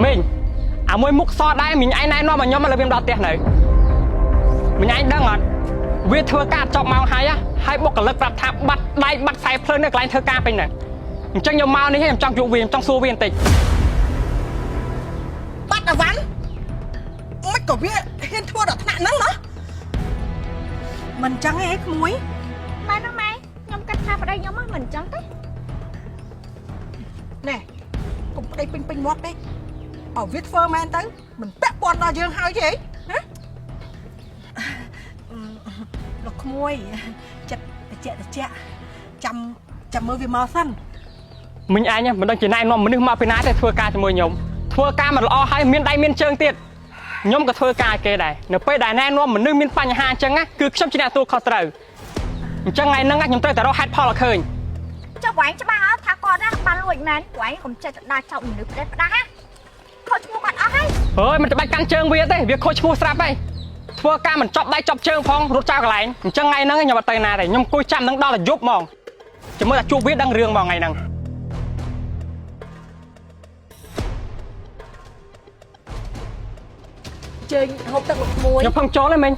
មីងអាមួយមុខសដែរមីងឯងណែនាំឲ្យខ្ញុំមកលើវាដល់ផ្ទះនៅមីងឯងដឹងអត់វាធ្វើការចប់ម៉ោងហើយហើយបុគ្គលិកប្រាប់ថាបាត់ដៃបាត់ខ្សែភ្លើងនៅកន្លែងធ្វើការពេញហ្នឹងអញ្ចឹងខ្ញុំមកនេះខ្ញុំចង់ជួបវាខ្ញុំចង់សួរវាបន្តិច បាត់អាវ៉ាន់មិនក៏វាហ៊ានធ្វើដល់ថ្នាក់ហ្នឹងណោះមិនចឹងទេក្មួយ ម៉ែហ្នឹងម៉ែខ្ញុំគិតថាប្តីខ្ញុំមិនអញ្ចឹងទេ ណែកុំប្តីពេញពេញមាត់ពេកបើវាធ្វើមែនទៅមិនពាក់ព័ន្ធដល់យើងហើយទេហ៎លោកក្មួយចិត្តតិចតិចចាំចាំមើលវាមកសិន មីងឯងមិនដឹងជាណែនាំមនុស្សមកពីណាទេធ្វើការជាមួយខ្ញុំធ្វើការមិនល្អហើយមានដៃមានជើងទៀតខ្ញុំក៏ធ្វើការឲ្យគេដែរនៅពេលដែលណែនាំមនុស្សមានបញ្ហាអញ្ចឹងណាគឺខ្ញុំជាអ្នកទទួលខុសត្រូវអញ្ចឹងថ្ងៃហ្នឹងខ្ញុំត្រូវតែរកហេតុផលឲ្យឃើញ ចុះបងឯងច្បាស់អត់ថាគាត់ណាបានលួចមែនបងឯងកុំចេះតែដើរចោទមនុស្សផ្ដេសផ្ដាស់ណាខូចឈ្មោះគាត់អស់ហើយ អើយមិនច្បាច់កាន់ជើងវាទេវាខូចឈ្មោះស្រាប់ហើយធ្វើការមិនចប់ដៃចប់ជើងផងរត់ចោលកន្លែងអញ្ចឹងថ្ងៃហ្នឹងខ្ញុំអត់ទៅណាទេខ្ញុំអង្គុយចាំនឹងដល់តែយប់ហ្មងចាំមើលតែជួបវាដឹងរឿងហ្មងថ្ងៃហ្នឹង ជើញហូបទឹកលោកក្មួយ ខ្ញុំផឹងចូលហើយមិញ